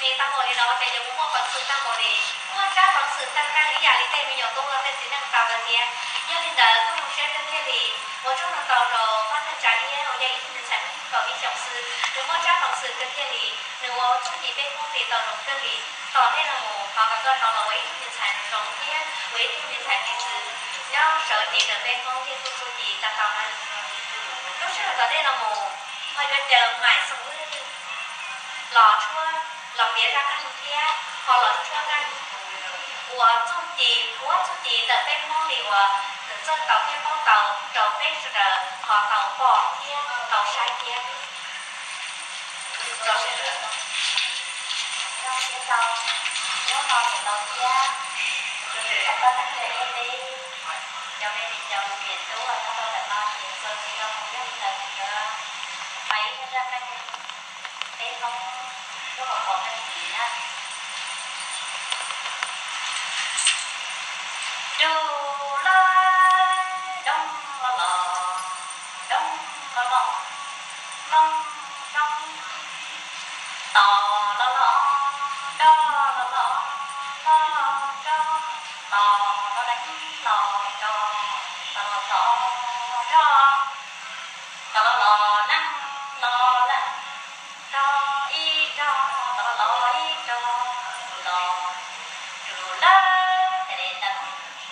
Li tau npaum li no ces yuav muaj peev xwm tau npaum li, muaj tsab peev xwm tau tag ib yam li tej me nyuam tub los tej txiv neej tau lawm thiab. Yog li ntawd kuj zoo siab kawg thiaj li ua tsaug ntau ntau rau pab neej tsa thiab uas yog ib tug me ntxhais nees nkaum ib xyoos xwb, nws muaj tsab peev xwm kawg thiaj li, nws ua txuj ci peb Hmoob li tau zoo kawg li. Tom ntej no mus thov kom koj tau los ua ib tug me ntxhais zoo thiab ua ib tug me ntxhais piv txwv nyob sawv cev ntawm peb Hmoob thiab kuj txuj ci tau tau na. Lub sij hawm tom ntej no mus ho yuav caw Maim Xoom Wb los tshuab, los piav zaj qab zib thiab ho los tshuab qab zib ua txuj ci, ua txuj ci ntawm peb Hmoob li uas nws txawj tau thiab paub tau rau peb sawv daws ho tau pom thiab tau saib thiab. Hnub no niam laus thiab txhua tus txhua tus, cov me viv ncaus niam tub uas tau tau ntawm no ces txuas ntxiv los mus yog li ntawd kuv yuav hais ib zaj qab zib peb Hmoob lub hauv paus qab zib na. Dub laj doo los los, doo los los, loo doo, tos los los, do los los, do do, tos los lees los do, tos los los do, tos los los lees los lees do, ib do, tos los los ib do, los, dub laj, tes lees lees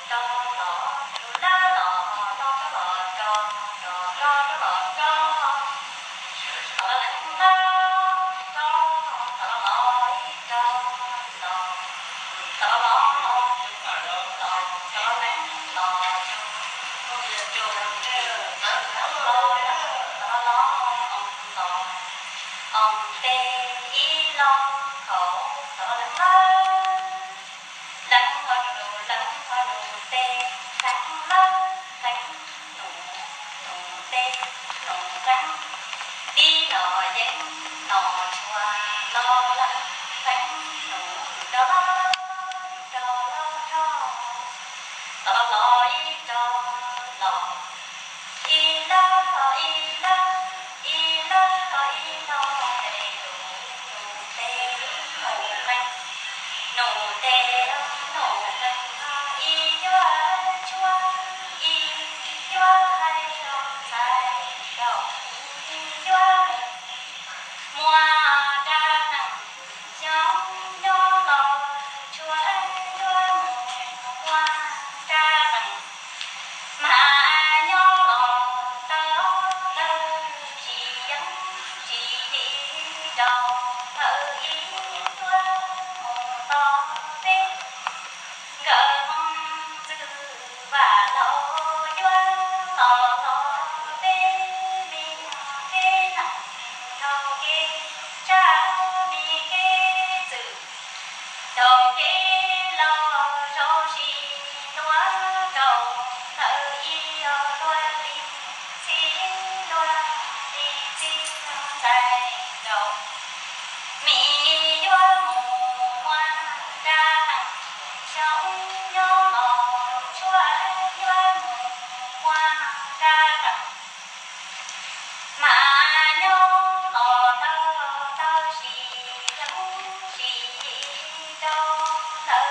do los, dub laj los, do rov los do, do do rov los do, tos los lees los do, tos los los ib do, los, tos los los, los, tos los lees los, los, tos los los, os, os tes ib los kaum, tos los lees lawm, lees ho dub, lees ho dub tes, lees lawm, lees nus, nus tes, nus lees, tib los yeeb los tshuav los lees, lees nus rov los, rov los rov, tos los los ib rov los, ib lawm ib lawm, ib lawm ib lawm, tes nus, nus tes, nus lees, nus tes, nus lees, ib yuav tshuab, ib yuav hais rau ntxhais nraug, ib yuav mus muab rab nees xyoob nyob los tshuab, yuav mus muab rab nees mas nyob los tau lawm, tsis yeej tsis yim rau lawm, ib yuav mus tos peb nkawd Hmoob Ntxwg Vam Laus, yuav tos tos peb me nyuam kev neeg dhau kev tshav, me kev txwm dhau kev laus, rau siab luag rau lawm, ib yuav luag li txhij, luag li txhij ntxhais nraug, mas yuav mus muab rab nees xyoob nyob los tshuab, yuav mus muab rab nees mas nyob los tau, tau tsis yeej tsis yim rau lawm,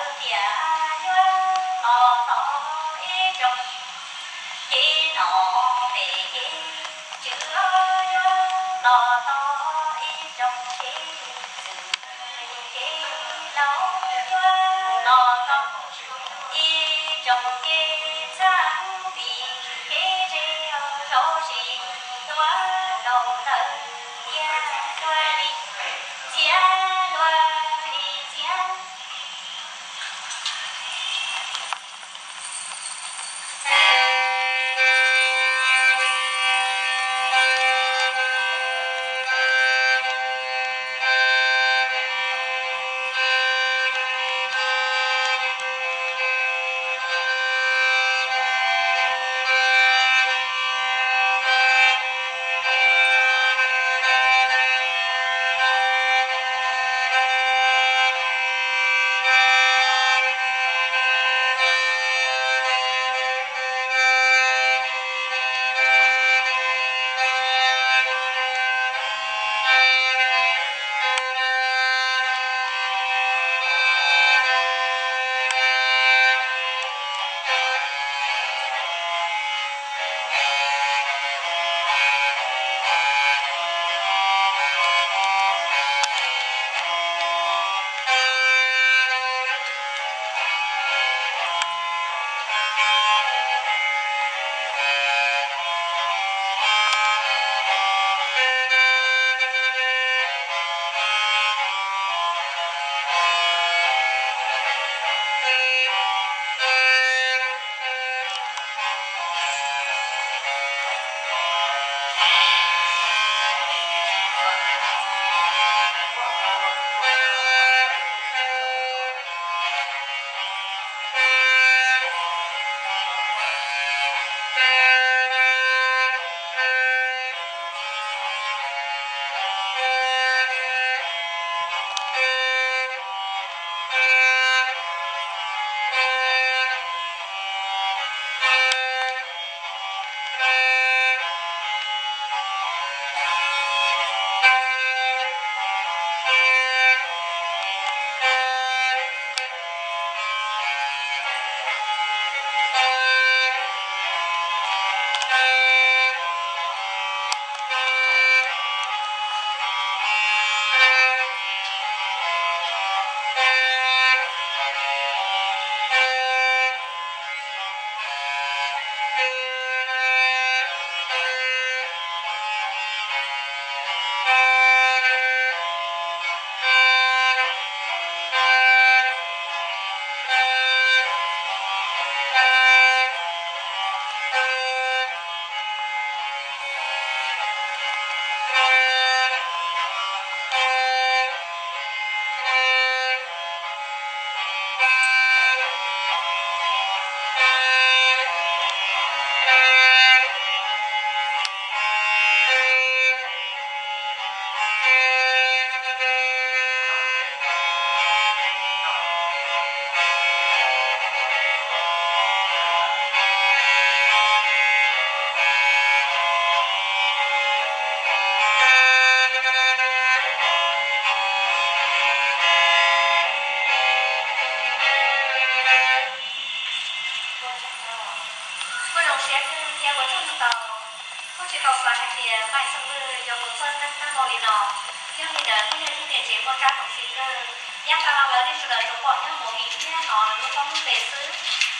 Yog li ntawd kuj yog ib tug niam tsev muaj tsab hmoov xim kawg, yav tas los lawm nej sawv daws tsuas pom nyob mus vim thiab hnov nws lub pob lub pe xwb.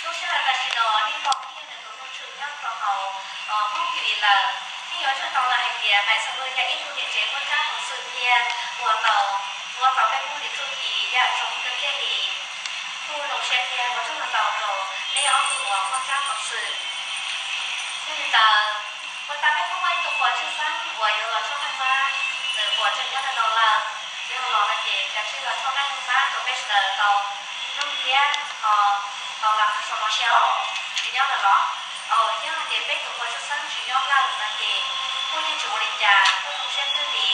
Lub sij hawm tam sim no nej pom kuj yog nws tus nug tshwm nyob rau hauv Hmoob Kis Lis lawm. Nej yuav tsum tau lawm hais tias Maiv Xeem Luj yog ib tug niam tsev muaj tsab hmoov xwm tiag uas tau, uas tau peb Hmoob li txuj ci yam zoo kawg kiag li. Kuj zoo siab tiag ua tsaug ntau rau nej ob tug uas muaj tsab hmoov xwm. Yog li ntawd, ua tas peb Hmoob muaj ib tug quas tshwj xeeb uas yuav los tshoj qeej mab, nws quas tseem nyob ntawm no lawm, yog los no ces kav tsij los tshoj qeej mab rau peb sawv daws tau mloog thiab tau lam sau no thiab os. Tsis nyob lawm los? Aws, yog hais tias peb tus quas tshwj xeeb tsis nyob lawm no ces kuj yeej tsis ua li cas, kuj zoo siab kawg li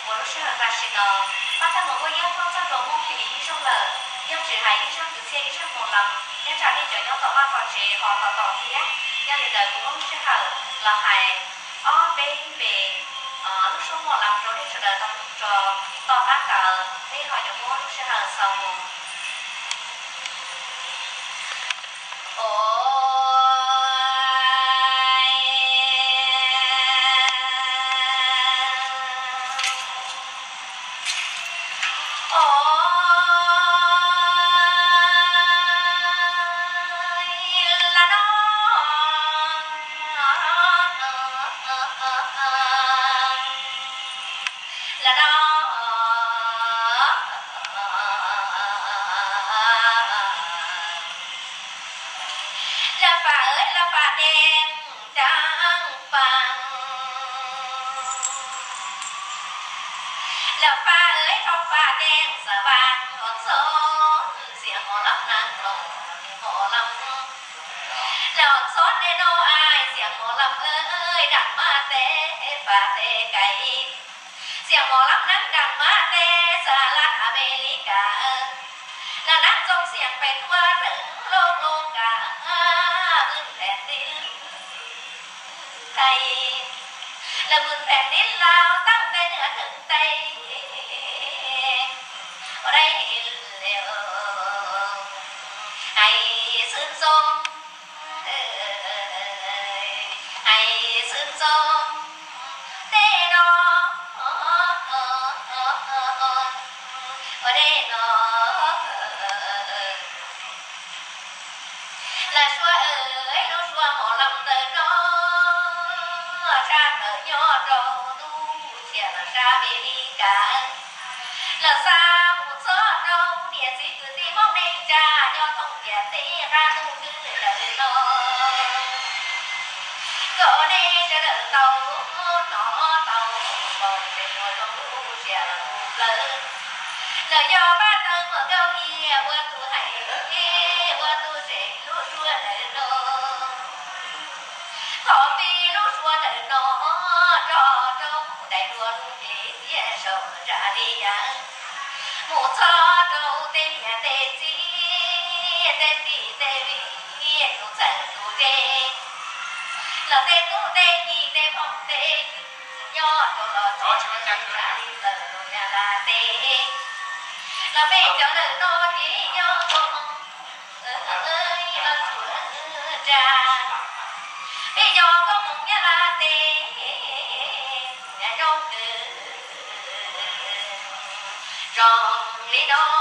uas lub sij hawm tam sim no pab txaj muag huab iab tuaj txog rau Hmoob Kis Lis ib zaug lawm. Yog tsis hais ib zaj kwv txhiaj ib zaj mos las nyob tsam nej cov nyob tom vaj tom tsev ho tos tos thiab. Yog li ntawd kuv muab lub sij hawm los hais ob peb me lub suab mos las rau nej sawv daws tau mloog tso, tom qab ntawd peb ho yuav muab lub sij hawm xaus mus. Lawv pam, lawv pam dees dab pam, lawv pam, lawv pam dees xav vas los txhob xiam mos las neeg los, mos las, los txhob nteg no, xiam mos las, dam mas tes pas tes kais, xiam mos las neeg dam mas tes xav las Amelikas, las neeg txoos xiam pes tuaj rwg loj loj kas, lawv mws theem tij thais, lawv mws theem tij laus taag tes nwg thwm tes, ua dai le hais xwb ntxoo, hais xwb ntxoo tej no, ua dai no. Lawv suav, lub suav mos las ntawm no, sab tawm nyob rau ntuj tsiam los sab Amelikas, los xa mus txog rau niam txiv kwv tij Hmoob neej tsa nyob thoob ntiaj teb qab ntuj twg lawm no. Kom nej sawv daws tau hnov tau pom tseem ua zoo lub siab lug plawg. Lawv yog pab tawg muam Nkauj Iab ua tus hais, ua tus seem lub suab ntawm no. Thov pib lub suab ntawm no nrog rau daim duab lub cev tiaj saum ntsag li yas, mus txog rau tej niam tej txiv, tej tij tej viv, tus txheeb tus ze, los tej tub tej nyuam tej phooj tej ywg nyob rau los txog ntsag li plaws rau Nyab Laj teb. Los peb cov ntawm no ces yog koob hmoov los tsuas nrag, peb yog koob hmoov Nyab Laj teb, zoo kawg, zoo li no.